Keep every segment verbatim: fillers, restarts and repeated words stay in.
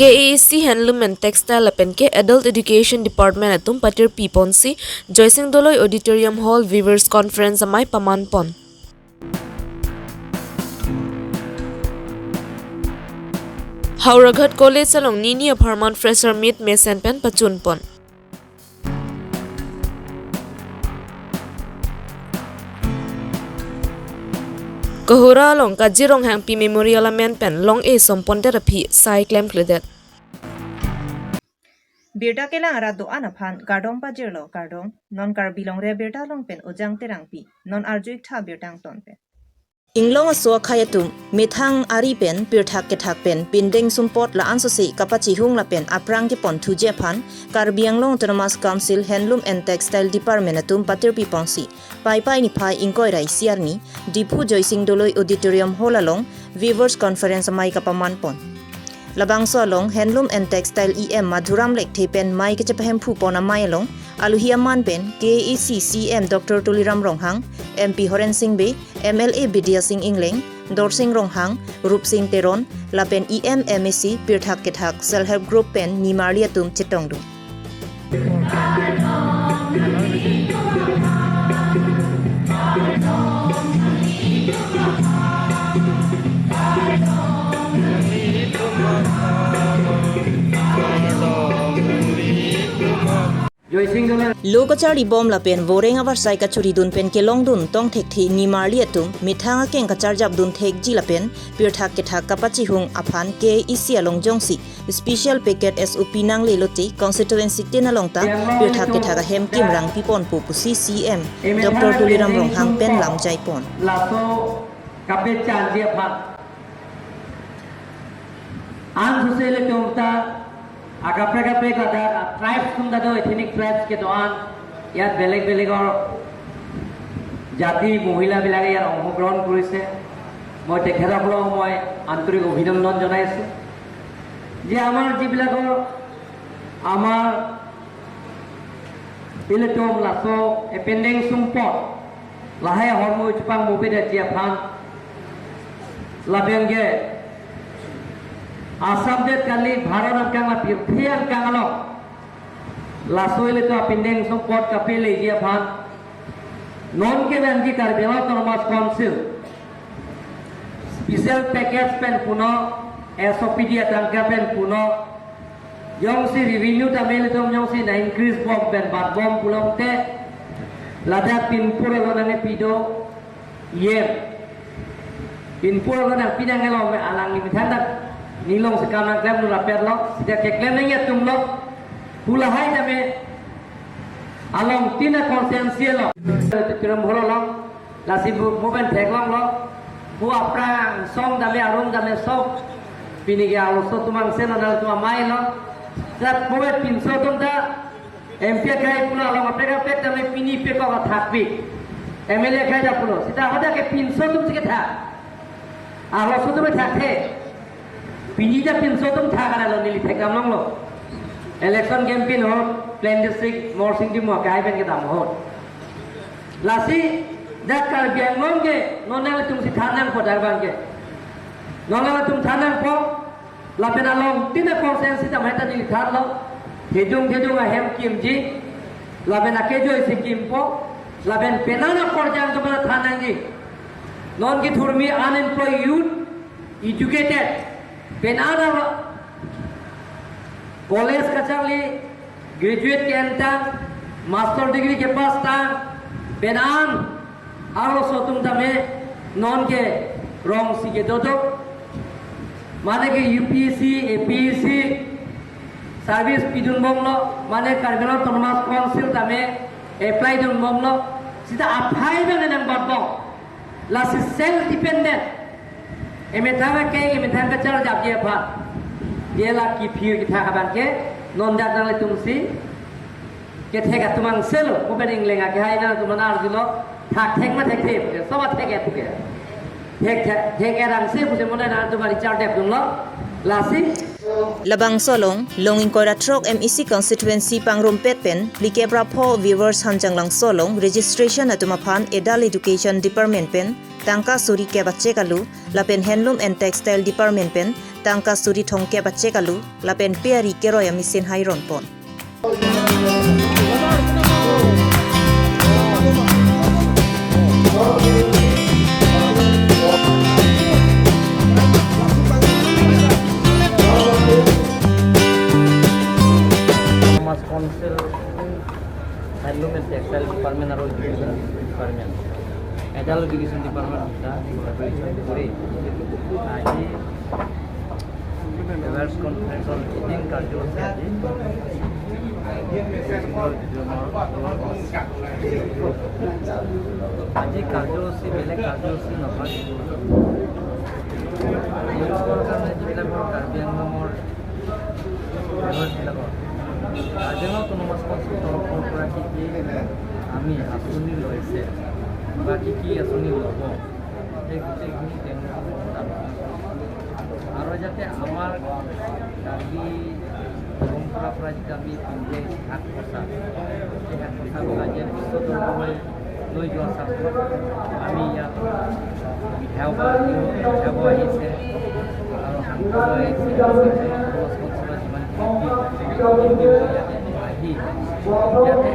K A A C Handloom and Textile lapen ke Adult Education Department atum patirpi ponsi Joysing Doloi Auditorium Hall Viewers Conference amei paman pon. Howraghat College along nini apharman Fresher Meet mesen pen pachun pon. Kohora along Kaji Ronghangpi Memorial amen pen long-e sompondet aphi sai klemkledet. Birta kelang arat do-an aphan kardom pajirlo, kardom. Non Karbi Longri Abirta along pen Ujang Terangpi. Non arju-iktha abirta angton pen. Inglong aso akhei atum methang ari pen pirthak kethak pen pindeng sumpot la-an sose kapachihung lapen aphrang kepon thuji aphan Karbi Anglong Autonomous Council Handloom and Textile Department atum patirpi ponsi Paipai niphai ingkoi ra isi arni Diphu Joysing Doloi Auditorium Hall along Viewers Conference amei kapaman pon. Labangso along Handloom and Textile E M Madhuram Lekthe pen mei kachepahemphu pon amei along aluhi aman pen K A A C C E M Doctor Tuliram Ronghang, M P Horen Sing Bey, M L A Bidya Sing Engleng, Dorsing Ronghang, Rupsing Teron, lapen E M M A C pirthak kethak Self Help Group pen nimarli atum chetongdun. Lo kacharlibom lapen voreng avarsai kachoridun pen kelongdun tong thekthe nimarli atum methang akeng kacharjapdun thekji lapen pirthak kethak kapachihung aphan K A A C along jongsi special package S O P nanglelote constituency tin along ta pirthak kethak ahem kimrang piponpo pusi C E M Doctor Tuliram Ronghang pen lamjai pon. Laso kapachanji aphan. An sose ilitum ta akaprek kaprek ladak tribes atum ta do, ethnic tribes kedo-an, ইয়াত বেলেগ বেলেগৰ জাতি মহিলাবিলাকে ইয়াত অংশগ্ৰহণ কৰিছে। মই তেখেতসকলক মই আন্তৰিক অভিনন্দন জনাইছোঁ যে আমাৰ যিবিলাকৰ আমাৰ ilitum laso epindeng sumpot lahai ahormu chepangmupedetji aphan lapen ke Assam det kali Bharat angkang la pirthe angkang along laso ilitum apindeng sumpot kapeleji aphan non ke nangji Karbi Anglong Autonomous Council special package pen puno, S O P D atangka pen puno, jongsi revenue tame ilitum jongsi na increase bom pen bat bom pulote, ladak pinpur along nangpido, yen. Pinpur along nangpi nangnelo, me alang ni methang dak nilong sekam nangklem nurapetlo, sida keklem nangji atumlo, pu lahai tame along tin a-constituency along. Tirum holo long, lasi bu, bu pen theklonglo, bu aphrang song tame arum tame sok, pini ke arloso atum angselo, nanglitum amei lo, sat bu pen pinso atum ta, M P akhei pulo along kaprek kaprek tame pini pekok athakpik. M L A akhei ta pulo, sita hadak ke pinso atum si kethak. Arloso atum thekthe. Pini ta pinso atum thak arlo neli thekdam longlo. Election campaign ahut, Plain District, Morsing Timung akhei pen kedam ahut. Lasi, dak Karbi Anglong ke, non nanglitum si than nangpo dak abang ke. Non nanglitum than nangpo, lapen along tin a-constituency tame ta neli thanlo, thedung thedung ahem kimji, lapen akejoi si kimpo, lapen penang akorjang atum aphan than nangji. Non kethurmi unemployed youth, educated, penang a college kacharli, graduate ke-en tang, master degree kepass tang, penang arloso atum tame non ke rong si kedo do. Mane ke U P S C, A P S C service pidun bomlo, mane Karbi Anglong Autonomous Council tame apply dun bomlo, sita aphai abang nangbat bom. Lasi self dependent. Emethang akeng, emethang kacharjapji aphan. Ye la kiphir kethak abang ke, non dak nanglitum si kethek atum angselo, bu pen Engleng akehai nangtum nang arjulo, thakthek ma thekthe, sob athek-et ke. Thek, thek, thek-et angse pusi mane nangtum ari char dep dunlo, lasi Labangso along, long ingkoi ra throk M E C constituency pangrumpet pen, phlikep ra pho viewers Hanjanglangso along, registration atum aphan Adult Education Department pen, tangka suri kep achek alu, lapen Handloom and Textile Department pen, tangka suri thomkep achek alu, lapen pe ari keroi amesen hairon pon. Autonomous Council, Handloom and Textile Department aru Education Department, Adult Education Department দুটা collaboration কৰি আজি প্ৰেছ কনফাৰেন্সৰ এদিন কাৰ্যসূচী আজি। আজি কাৰ্যসূচী বেলেগ কাৰ্যসূচী নহয়। তেওঁলোকৰ কাৰণে যিবিলাকৰ কাৰ্বি আংলঙৰ ভিউৱাৰ্ছবিলাকৰ কাৰ্বি আংলং অট'নমাছ কাউন্সিল তৰফৰ পৰা কি কি আমি আঁচনি লৈছে বা কি কি আঁচনি ল'ব, সেই গোটেইখিনি তেওঁলোকক জনাব। আৰু যাতে আমাৰ কাৰ্বি পৰম্পৰাৰ পৰা যিটো আমি পিন্ধে সাজ পোছাক, সেই সাজ পোছাক আজি বিশ্ব দৰবাৰলৈ লৈ যোৱাৰ স্বাৰ্থত আমি ইয়াত বিধায়ক, বিধায়ক আহিছে আৰু সাংসদ আহিছে, সমাজ কৌশলৰ যিমানখিনি ব্যক্তি আছে, ইয়াতে আহি ইয়াতে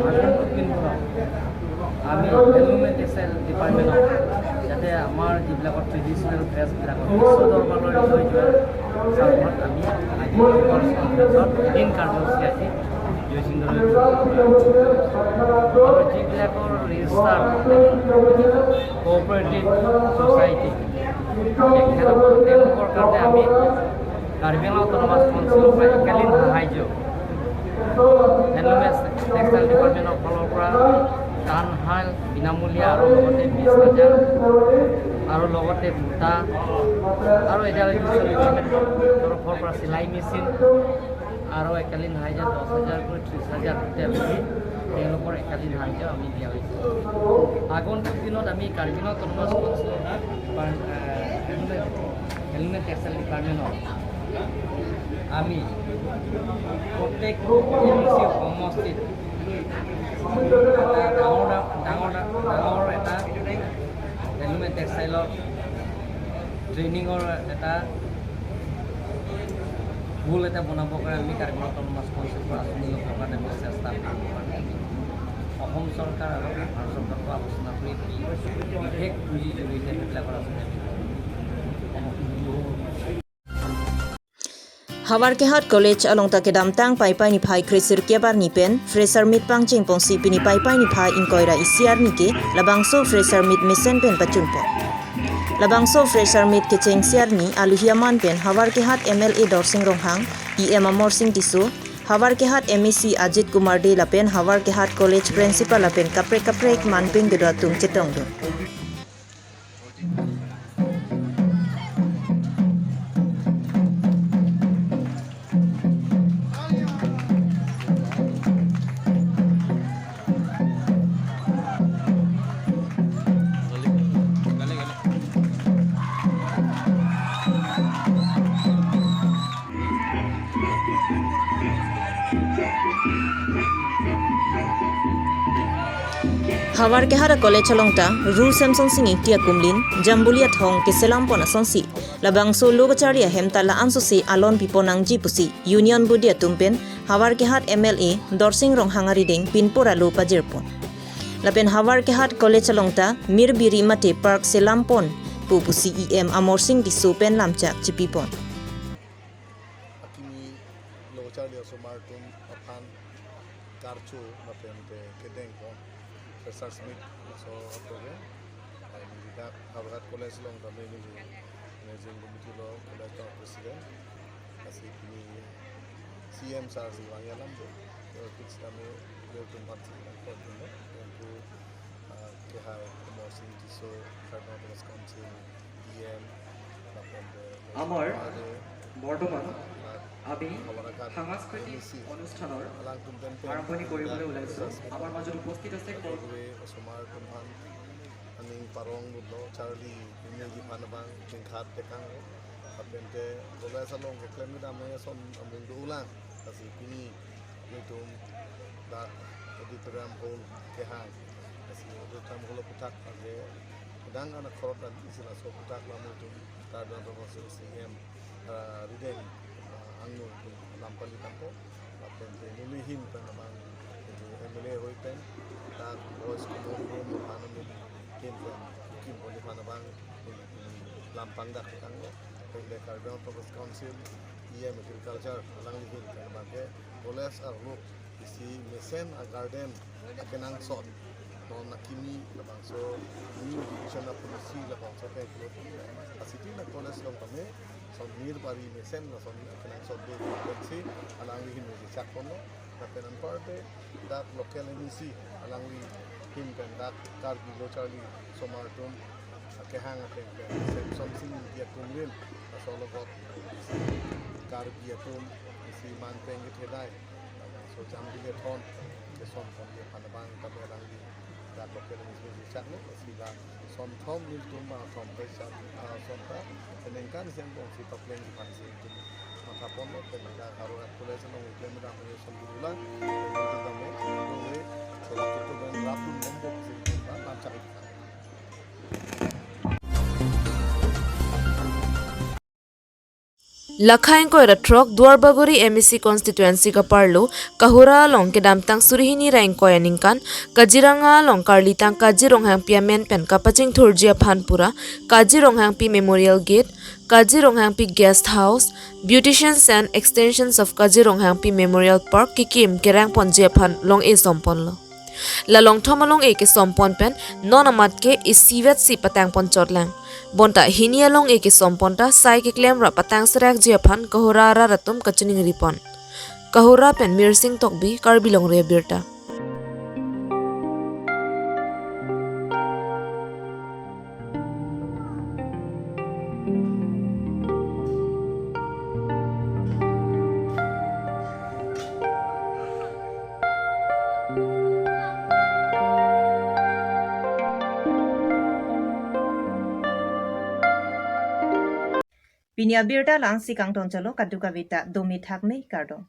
ভাৰতৰ পিন্ধ আমি Handloom and Textile Department-ত যাতে আমাৰ যিবিলাকৰ ট্ৰেডিশ্যনেল ড্ৰেছবিলাকৰ বিশ্ব দৰবাৰলৈ লৈ যোৱাৰ স্বাৰ্থত আমি আজি প্ৰেছ কনফাৰেন্সত এদিন কাৰ্যসূচী আজি জয়সিংহলৈ আৰু যিবিলাকৰ ৰেজিষ্টাৰ কোঅপাৰেটিভ ছ'চাইটি, তেখেতসকল, তেওঁলোকৰ কাৰণে আমি কাৰ্বি আংলং অট'নমাছ কাউন্সিলৰ পৰা একেদিন সাহায্য, Handloom and Textile Department-ৰ ফালৰ পৰা তাঁতশাল বিনামূলীয়া আৰু লগতে বিশ হাজাৰ আৰু লগতে সূতা আৰু এতিয়া তৰফৰ পৰা চিলাই মেচিন আৰু একেদিন সাহায্য দহ হাজাৰকৈ ত্ৰিশ হাজাৰ টোটেল কৰি তেওঁলোকৰ একেদিন সাহায্য আমি দিয়া হৈছে। আগন্তুক দিনত আমি কাৰ্বি আংলং অট'নমাছ কাউন্সিলৰ ডিপাৰ্ট-, আহ, Handloom and Textile Department-ৰ আমি প্ৰত্যেক এম ই চি সমষ্টিত এটা ডাঙৰ ডা-, ডাঙৰ ডা-, ডাঙৰ এটা Handloom and Textile-ৰ ট্ৰেইনিঙৰ এটা পুল এটা বনাবৰ কাৰণে আমি কাৰ্বি আংলং অট'নমাছ কাউন্সিলৰ পৰা আঁচনি ল'বৰ কাৰণে আমি চেষ্টা কৰিবৰ কাৰণে আমি অসম চৰকাৰ আৰু ভাৰত চৰকাৰৰ পৰা আলোচনা কৰি বিশেষ পুঁজিৰ জৰিয়তে সেইবিলাকৰ আঁচনি আমি ল'ম। Howraghat College along ta kedamtang Paipai niphai kre-sirkep arni pen fresher meet pangcheng ponsi pini Paipai niphai ingkoi ra isi arni ke labangso fresher meet mesen pen pachun pon. Labangso fresher meet kechengsi arni alohi aman pen Howraghat M L A Dorsing Ronghang, E M Amarsing Tisso, Howraghat M A C Ajit Kumar Dey lapen Howraghat College Principal lapen kaprek kaprek manpeng kedo atum chetongdun. Howraghat a-college along ta Ru Semsonsing Ingti akumlin Jambuli athong keselam pon asonsi labangso lo kacharli ahem ta la-an sose alon pipon nangji pusi Union Body atum pen Howraghat M L A Dorsing Ronghang arideng pinpur alo pajir pon. Lapen Howraghat College along ta Mirbiri mate park selam ponpo pusi E M Amarsing Tisso pen lamchak chipi pon. Akimi lo kacharli osomar atum aphan karcho lapen te kedeng pon freshers meet laso program. Neli dak Howraghat College along kami neli managing committee lo college ta president. Lasi pini C M sir si vangji alam do. Fix kami lo tum bat si nangkot dun lo. Yang tu, ah, kehai Amarsing Tisso, Karnataka Council, E M, lapen te আমাৰ বৰ্তমান আমি সাংস্কৃতিক অনুষ্ঠানৰ আৰম্ভণি কৰিবলৈ ওলাইছোঁ। আমাৰ মাজত উপস্থিত আছে call- Aning parong lo charli, ini di panabang tingkat tekang, lapen Te college along keklem kedam ason amen dolang. Lasi pini nelitum dak auditorium hall kehang. Lasi auditorium hall aputhak age kedang anak khorot dan isi laso aputhak lam nelitum Karbi Anglong Council C M, ah, Rideng, ah, angno tum lam pali tangpo. Lapen te neli ahin pen abang itu M L A ahoi pen dak boys common room aphan neli ahin pen kim pon aphan abang lam pangdak tanglo. Pen te Karbi Anglong Province Council E M Agriculture alangli ahin pen abang ke college arlo isi mesen a-garden akenangsot, non akimi labangso new education policy labangso ke include. Lasi pini college along kami son nir pari mesen lason akenangsot do pensi alangli ahin neli chak ponlo. Lapen anparte dak local M A C alangli ahin pen dak Karbi lo charli osomar atum kehang ateng pen Semson Sing Ingti akumlin laso alogot Karbi atum isi man peng kethedai, so jam bile thon keson ponji aphan abang tame alangli dak local M A C chaklo. Lasi la son thom nelitum ma thom pai chak, ah, son ta peningkan sen bong si papleng aphan si nelitum matha ponlo. Pen dak Howraghat College along iklem kedam ason dolang. Nelitum tame, dore, sela kutu dan rapun nombok si nelitum ta lam chak. Lakha ingkoi ra throk Duarbagori M A C constituency kaparlo Kahura along kedamtang suri hini ra ingkoi aningkan Kaziranga along karlitang Kazi Ronghangpi amen pen kapachingthurji aphan pura Kazi Ronghangpi Memorial Gate, Kazi Ronghangpi Guest House, Beauticians and Extensions of Kazi Ronghangpi Memorial Park kekim kerang ponji aphan long-e som ponlo. La long thom along-e kesom pon pen non amat ke isivet si patang pon chotlang. Bonta hini along-e kesom pon ta sai keklem ra patang serakji aphan Kahura arat atum kachiningri pon. Kahura pen Mirsing Tokbi, Karbi Longri Abirta. Pini abirta la-ansi kangton chalo, kadokave ta dome thakme, kardom.